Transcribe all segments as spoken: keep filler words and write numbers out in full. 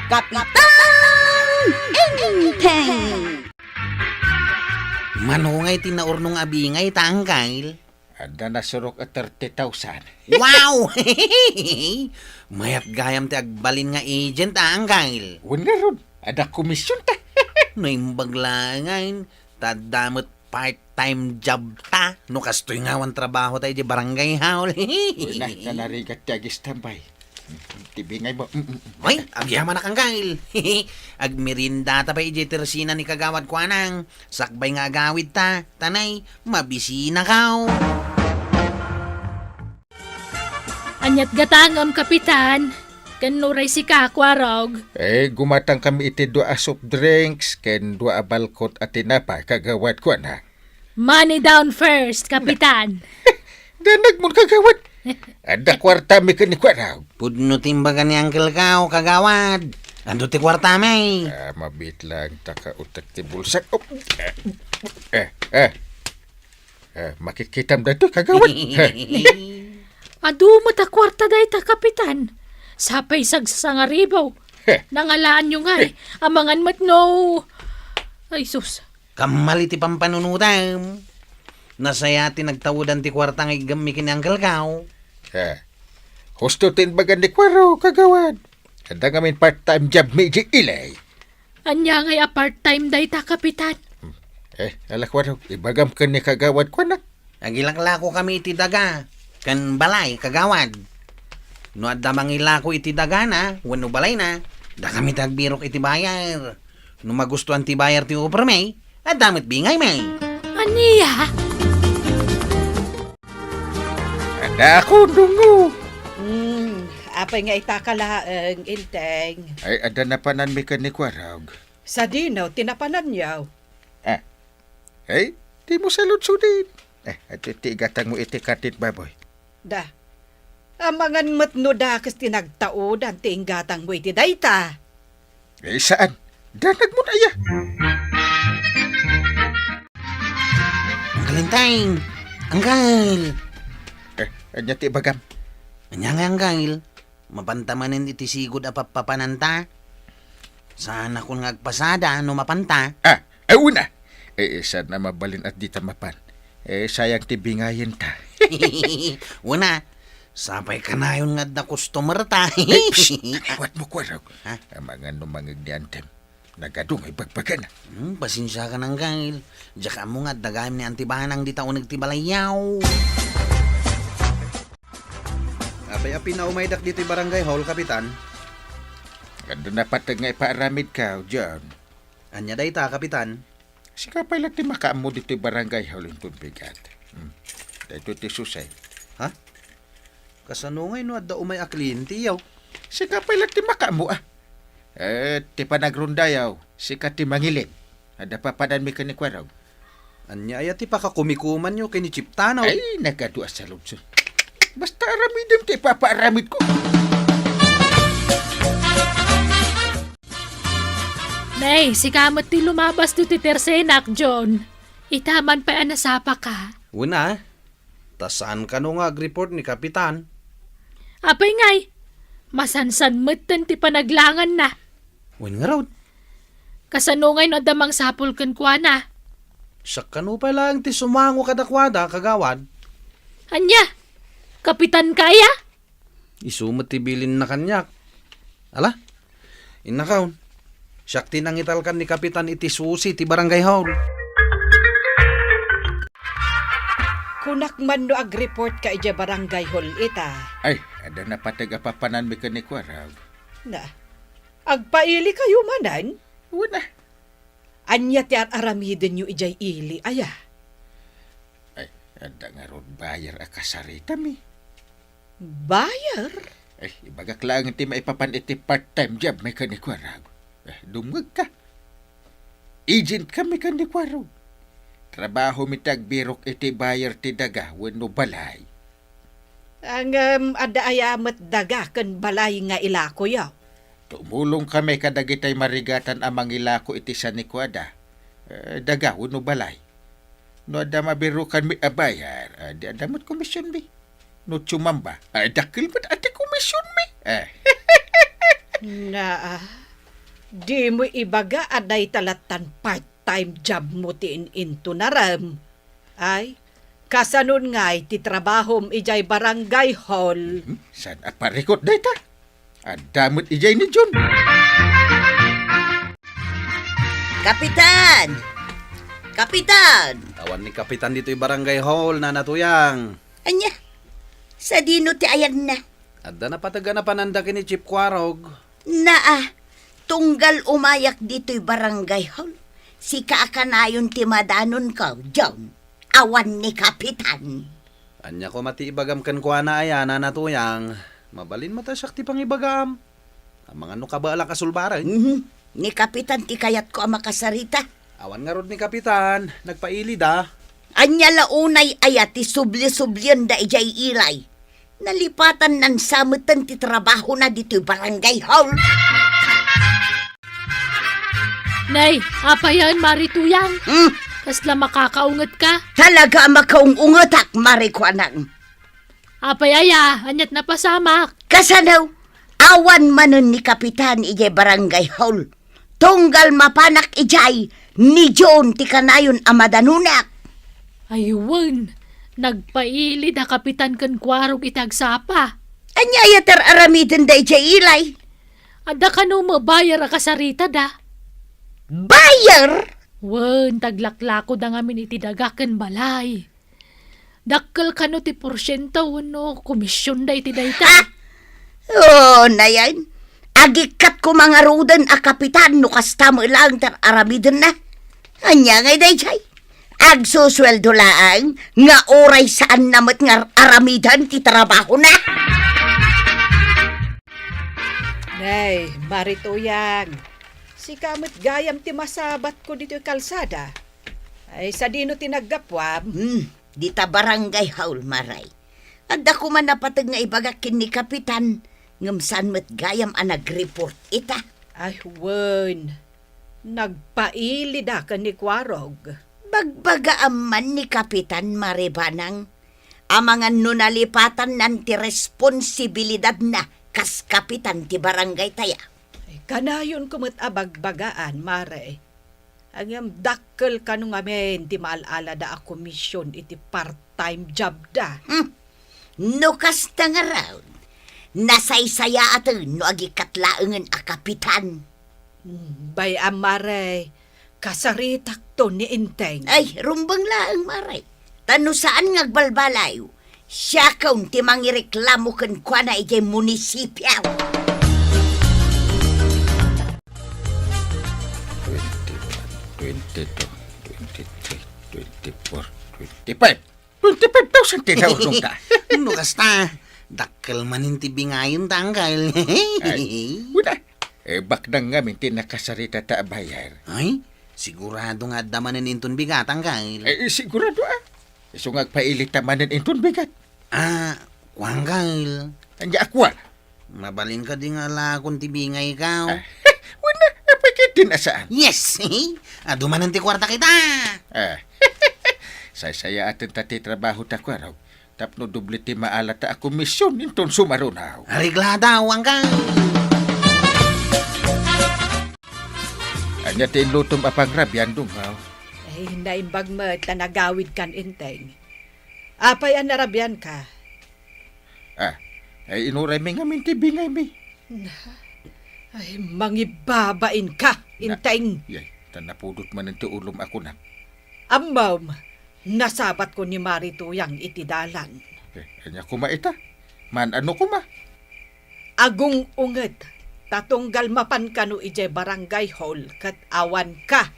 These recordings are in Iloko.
Kapitan Enteng! Mano ngay ti naurnong a bingay ta, Angkel? Adda nasurok a thirty thousand. Wow! Mayat gayam ti agbalin nga agent, a, Angkel. Wen ngarud, adda komisyon ta. Naimbag laeng, ta adda met part-time job ta. No kastoy nga awan trabaho ta idiay barangay hall. Wen na, ta narigat ti agistambay. Ti bingay mo. Mm, mm, mm. Ay, agyamanak, Angkel. Agmeriendata pay idiay tersina ni Kagawad Kuanang. Sakbay nga agawidta, ta nay, mabisinakaw. Aniat gatangem, Kapitan? Ken uray sika, Kuarog? Eh, gumatang kami iti dua a soft drinks ken dua a balkot a tinapay, Kagawad Kuanang. Money down first, Kapitan. Danagmon, Kagawad. Adda kuartami ken ni Kuarog. Pudno ti imbaga ni Uncle Kao, Kagawad. Adu ti kuartami? Ah, mabiit laeng ta kautek ti bulsak. Oh. Eh, eh, eh. Eh, makitkitam daytoy, Kagawad. Eh. Adu met a kuarta dayta, Kapitan. Sapay sagsasangaribaw. Heh. Nangalaanyo ngay. Heh. Amangan met no. Ay, sus. Kammal iti pampanunotam. Nasaya ti nagtaodan ti kuarta nga iggammi ken ni Uncle Kao. Eh, husto ti imbaga ni Kuarog, Kagawad. Adda ngamin part-time job mi idiay ili. Ania ngay a part-time dayta, Kapitan? Hmm. Eh, ala, Kuarog, ibagam ken ni Kagawad Kuanang. Agilaklakokami iti daga ken balay, Kagawad. No adda mangilako iti dagana wenno balayna, dakami ti agbirok iti buyer. No magustuan ti buyer ti offermi, adda met bingaymi. Ania? Adda ako, Dungo. Hmm, apay nga itaka laeng, Enteng? Ay, adda napananmi ken ni Kuarog. Sadino ti napananyo? Ah. Ay, dimo saludsodin. Eh, adtoy ti igatangmo iti katit baboy. Da. Amangan met no dakes ti nagtaodan ti inggatangmo iti dayta. Eh, saan? Danagmon aya. Uncle Enteng! Uncle! Eh, ania ti ibagam? Ania nga, Uncle? Mapanta manen iti sigud a pappapananta? Saanakon nga agpasada no mapanta. Ah, eh, una. Eh, eh, saan a mabalin a dita mapan? Eh, sayang ti bingayenta. Una, sapay kanayon nga adda customer ta. Eh, psst! Liwatmo, Kuarog. Ha? Amangan no mangeg ni Antem. Nagadu nga ibagbagana. Hmm, pasensiakan, Uncle. Diak ammo nga adda gayam ni Auntie Banang dita uneg ti balayyo. Apay a pinaumaydak ditoy barangay hall, Kapitan? Adda napateg nga ipaaramidko, John. Ania dayta, Kapitan? Sika pay la ti makaammo ditoy barangay hall inton bigat. Hmm. Daytoy ti susay. Ha? Kasano ngay no adda umay a kliente, yaw? Sika pay la ti makaammo, ah. Eh, ti panagronda, yaw, sika ti mangilin. Adda papananmi ken ni Kuarog. Ania aya ti pakakumikumanyo ken ni Chief Tanaw? Ay, nagadu a saludsod. Basta aramidem ti ipapaaramidko. Nay, sika met ti lumabas ditoy tersenak, John. Ita man pay a nasapaka. Wen a, ta saan kano nga agreport ni Kapitan? Apay ngay, masansan metten ti panaglanganna. Wen ngarud? Kasano ngay no adda mangsapul kenkuana? Siak kano pay laeng ti sumango kadakuada, Kagawad. Ania? Kapitanka aya? Isu met ti bilinna kaniak. Ala, innakaon. Siak ti nangitalkan ni Kapitan iti susi ti barangay hall. Kunak man no agreportka idiay barangay hall ita. Ay, adda napateg a papananmi ken ni Kuarog. Na, agpailikayo manen? Wen a. Ania ti ar-aramidenyo idiay ili aya? Ay, adda ngarud buyer a kasaritami. Buyer? Ay, ibagak laeng ti maipapan iti part-time jobmi ken ni Kuarog. Eh, dumngegka. Agentkami ken ni Kuarog. Trabahomi ti agbirok iti buyer ti daga wenno balay. Ngem adda aya met daga ken balay nga ilakoyo? Tumulongkami kadagitay marigatan a mangilako iti sanikuada, eh, daga wenno balay. No adda mabirokanmi a buyer, ah, di adda met komisionmi. No sumamba, ah, dakkel met a ti komisionmi. Eh. Na, ah, Dimo ibaga a dayta lattan part-time jobmo ti in-intunarem. Ay, kasanon ngay ti trabahom idiay barangay hall? Hmm, saan a parikot dayta? Adda met idiay ni John. Kapitan! Kapitan! Awan ni Kapitan ditoy barangay hall, Nana Tuyang. Ania? Sadino ti ayanna? Adda napateg a napananda ken ni Chief Kuarog. Naa, tunggal umayak ditoy barangay hall. Sika a kanayon ti madanonko, John. Awan ni Kapitan. Ania koma ti ibagam kenkuana aya, Nana Tuyang? Mabalin met a siak ti pangibagam. Amangan no kabaelak a sulbarek. Mhm. Ni Kapitan ti kayatko a makasarita. Awan ngarud ni Kapitan, nagpailida. Ania la unay aya ti subli-sublienda idiay ilay? Nalipatanna sa metten ti trabahona ditoy barangay hall. Nay, apayen, Mari Tuyang? Hmm? Kasla makakaungetka? Talaga a makaung-ungetak, Mari Kuanang. Apay aya, aniat napasamak? Kasano? Awan manen ni Kapitan idiay barangay hall. Tunggal mapanak idiay, ni John ti kanayon a madanonak. Ay wen, nagpailid a Kapitan ken Kuarog iti agsapa. Ania aya ti ar-aramidenda idiay ilay? Adda kano mabayar a kasaritada? Bayar? Wen, taglaklakoda ngamin iti daga ken balay. Dakkel kano ti porsiento wenno komisionda iti dayta? Ah! O, nayen. Agikkat koma ngaruden a Kapitan no kasta met laeng ti ar-aramidenna. Ania ngay daydiay? Agsusueldo laeng nga uray saanna met nga ar-aramiden ti trabahona. Nay, Mari Tuyang, sika met gayam ti masabatko ditoy kalsada. Ay, sadino ti naggapuam? Hmm, dita barangay hall, Mari. Adda koma napateg nga ibagak ken ni Kapitan, ngem saan met gayam a nag-report ita. Ay, wen. Nagpailida ken ni Kuarog. Bagbagaam man ni Kapitan, Mari Banang, amangan no nalipatannan ti responsibilidadna kas kapitan ti barangaytaya. Ay, kanayonko met a bagbagaan, Mari. Ngem dakkel kano ngamin ti maal-alada a komisyon iti part-time jobda. Hmm. No kasta ngarud, nasaysayaaten no agikkat laengen a kapitan. Hmm, bay-am, Mari, kasaritakto ni Enteng. Ay, rumbeng laeng, Mari. Ta no saan nga agbalbaliw, siakon ti mangireklamo kenkuana idiay munisipio. Twenty-one, twenty-two, twenty-three, twenty-four, twenty-five. Twenty-five thousand ti naunongka. No kasta, dakkel manen ti bingayonta, Angkel. Ay, wen a. Eh, baknang ngamin ti nakasaritata a bayar. Ay, sigurado nga adda manen inton bigat, Angkel. Eh, sigurado a. Isu nga agpailitta manen inton bigat. Ah, kua, Angkel. Ania a kua? Mabalin kadi nga alaakon ti bingayko? Ah, wen a, apay ket di na saan? Yes! Adu manen ti kuarta kita! Ah, saysayaaten ta ti trabahota, Kuarog, tapno doble ti maalata a komisyon inton sumaruno. Areglada, Angkel! Ania ti inlutom a pangrabian, Dunghaw? Ay, naimbag met ta nagawidkan, Enteng. Apay a narabianka? Ah, ay, inuraymi ngamin ti bingaymi. Na, ay, mangibabainka, Na, Enteng. Yay, ta napudot manen ti ulom a kunam. Ammom, nasabatko ni Mari Tuyang iti dalan. Eh, ania koma ita? Maan-ano koma? Agung-unget, ta tunggal mapan kano idiay barangay hall ket awanka.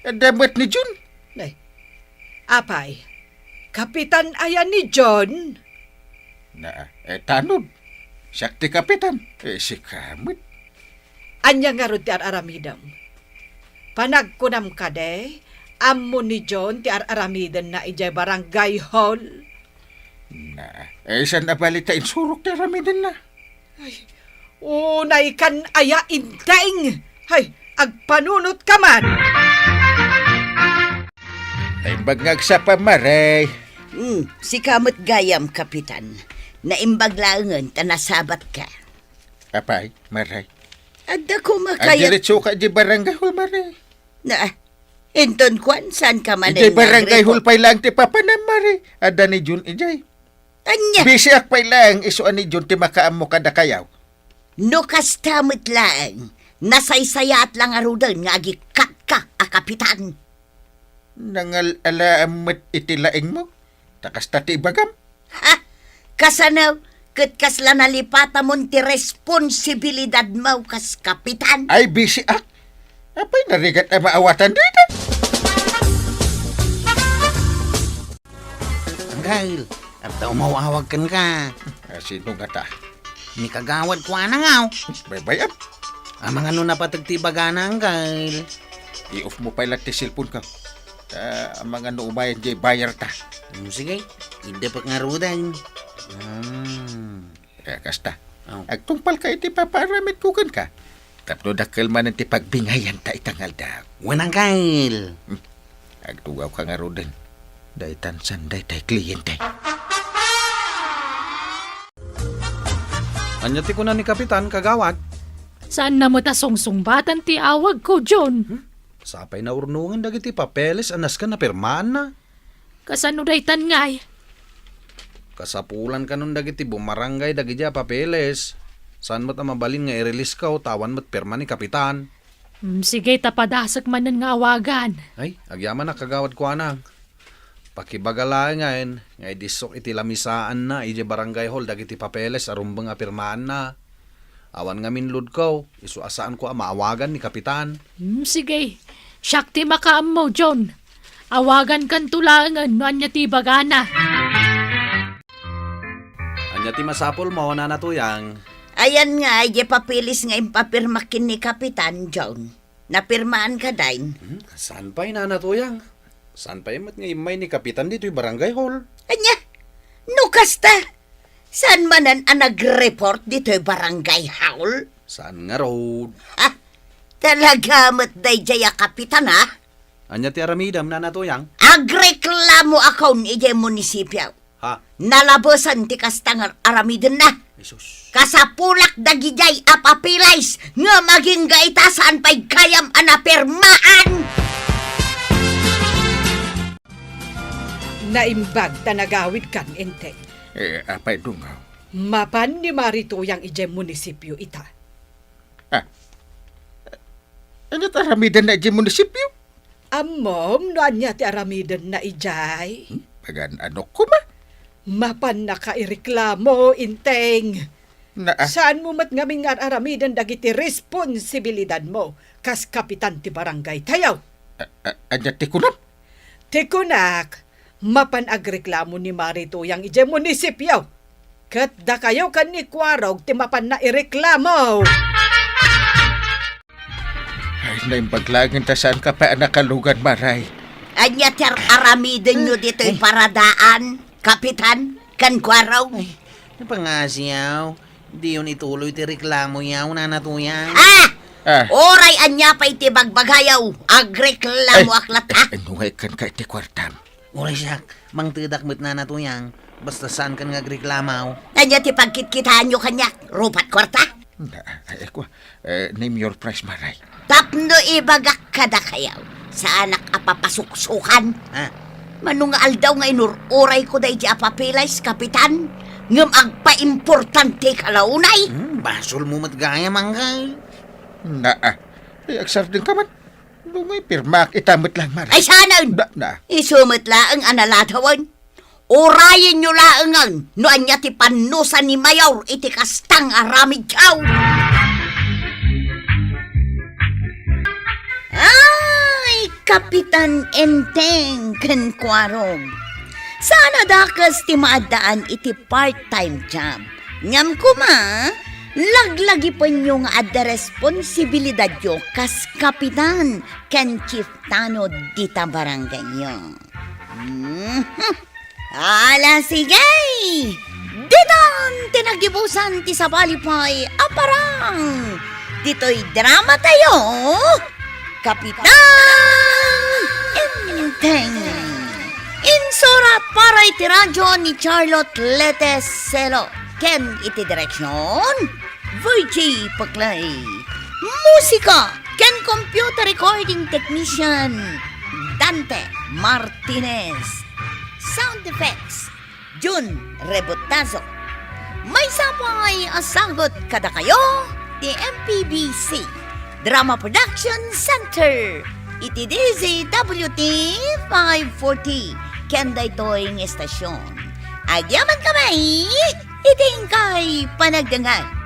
Adda met ni John? Nay, apay, kapitan aya ni John? Na, eh, tanod. Siak ti kapitan. Eh, sika met. Ania ngarud ti ar-aramidem? Panagkunam kadi, ammo ni John ti ar-aramidenna idiay barangay hall? Na, eh, saan a bali ta insurok ti aramidenna? Ay, unaykan aya, Enteng? Hay, agpanunotka man! Naimbag nga agsapa, Mari. Hmm, sika met gayam, Kapitan. Naimbag laengen ta nasabatka. Apay, Mari? Adda koma kayat. Agdiretso ka di barangay hall, Mare. Na, inton kuan, saan ka man. Idiay barangay hall pay laeng ti papanam, Mare. Adda ni Jun idiay. Ania? Bisiak pay laeng, isu a ni Jun ti makaammo kadakayaw. No kasta met laeng, nasaysayaat la ngaruden nga agikkatka a kapitan. Nangal-alaam met iti laingmo, ta kasta ti ibagam. Ha? Kasano? Ket kasla nalipatamon ti responsibilidadmo kas kapitan? Ay, bisiak. Apay narigat a maawatan dita? Anggail, adda umawawag kenka. Ah, sino ngata? Ni Kagawad Kuana ngaw. Baybay-am. Amangan no napateg ti ibagana, Anggail. I-off mo pay la ti cellphone ka. Ah, amangan no umayen diay buyer ta. Hmm, sige, idepek ngaruden. Hmm. Eh, kasta. Oh. Agtungpal ka iti papaaramidko kenka. Tapno dakkel manen ti pagbingayanta ita nga aldaw. Wen, Anggail. Hmm. Agtugaw ka ngaruden. Daytan saan daytay kliyente. Ania ti kuna ni Kapitan, Kagawad? Saanna met a sungsungbatan ti awagko, John. Hmm? Sapay naurnongen dagiti papeles a nasken a pirmaanna. Kasano daytan ngay? Kasapulan kanon dagiti bumarangay dagidiay a papeles. Saan met a mabalin nga i-release kaw ta awan met pirma ni Kapitan. Hmm, sige, ta padasek manen nga awagan. Ay, agyamanak, Kagawad Kuana. Pakibaga laengen nga idissok iti lamisaanna idiay barangay hall dagiti papeles a rumbeng a pirmaanna. Awan ngamin loadko, isu a saanko a maawagan ni Kapitan. Hmm, sige. Siak ti makaammo, John. Awagankanto laengen no ania ti ibagana. Ania ti masapulmo, Nana Tuyang? Ayan nga, idiay papeles nga impapirmak ken ni Kapitan, John. Napirmaan kadayn? Hmm, saan pay, Nana Tuyang? Saan pay met nga immay ni Kapitan ditoy barangay hall? Ania? No kasta, saan manen a nag-report ditoy barangay hall? Saan ngarud? Ha? Talaga met daydiay a Kapitan, ha? Ania ti aramidem, Nana Tuyang? Agreklamo akon idiay munisipio. Ha? Nalabesan ti kasta nga aramidenna. Jesus. Kasapulak dagidiay a papeles ngem agingga ita saan pay gayam a napirmaan. Naimbag ta nagawidkan, Enteng. Eh, apay, Dungaw? Mapan ni Mari Tuyang idiay munisipio ita. Ah. Ania ti aramidenna idiay munisipio? Ammom no ania ti aramidenna idiay? Hmm? Pagan-anok koma? Mapannak a ireklamo, Enteng. Na, ah. Saanmo met ngamin nga ar-aramiden dagiti responsibilidadmo kas kapitan ti barangaytayo? A-, a-, ania ti kunam? Ti kunak, mapan agreklamo ni Mari Tuyang idiay munisipio. Ket dakayo ken ni Kuarog ti mapanna ireklamo. Ay, naimbag laeng ta saanka pay a nakalugan, Maray. Ania ti ar-, aramidenyo ditoy paradaan, Kapitan, ken Kuarog? Ay, napangasiaw. Diyon ituloy ti reklamoyaw, Nana Tuyang. Ah! Ah. Uray ania pay ti bagbagayaw, agreklamoak latta. Ay, ay, ay, nungay kenka iti kuartam. Uray siak, mangtedak met, Nana Tuyang, basta saankan nga agreklamaw. Ania ti pagkitkitaanyo kaniak? Rupat kuarta? Na, ay, kua, eh, name your price, Maray. Tapno ibagak kadakayaw, saanak a papasuksukan. Ha? Mano nga aldaw nga inur-urayko daydi a papeles, Kapitan, ngem agpaimportante ka la unay? Hmm, basolmo met gayam, Anggail. Na, ah, ay, agsardengka man. Nungay pirmaak ita met laeng, Maray. Ay, saanen? Na, na. Isu met laeng a naladawen. Urayenyo laengen no ania ti pannusa ni Mayor iti kasta nga aramidyo. Ay, Kapitan Enteng ken Kuarog. Saan a dakes ti maaddaan iti part-time job. Ngem koma, laglagipenyo nga adda responsibilidadyo kas kapitan ken chief tanod dita barangayyo. Mhm. Ala, sige! Ditan ti nagibusan ti sabali pay a parang ditoy dramatayo, Kapitan Enteng. Insurat para iti radyo ni Charlotte Lete Celo ken iti direksyon, Virgie Paclay. Musika ken computer recording technician, Dante Martinez. Sound effects, Jun Rebotazo. Maysa pay a sagut kadakayo ti M P B C Drama Production Center iti D Z W T five forty ken daytoy nga estasion. Agyaman kami iti inkay panagdengngeg.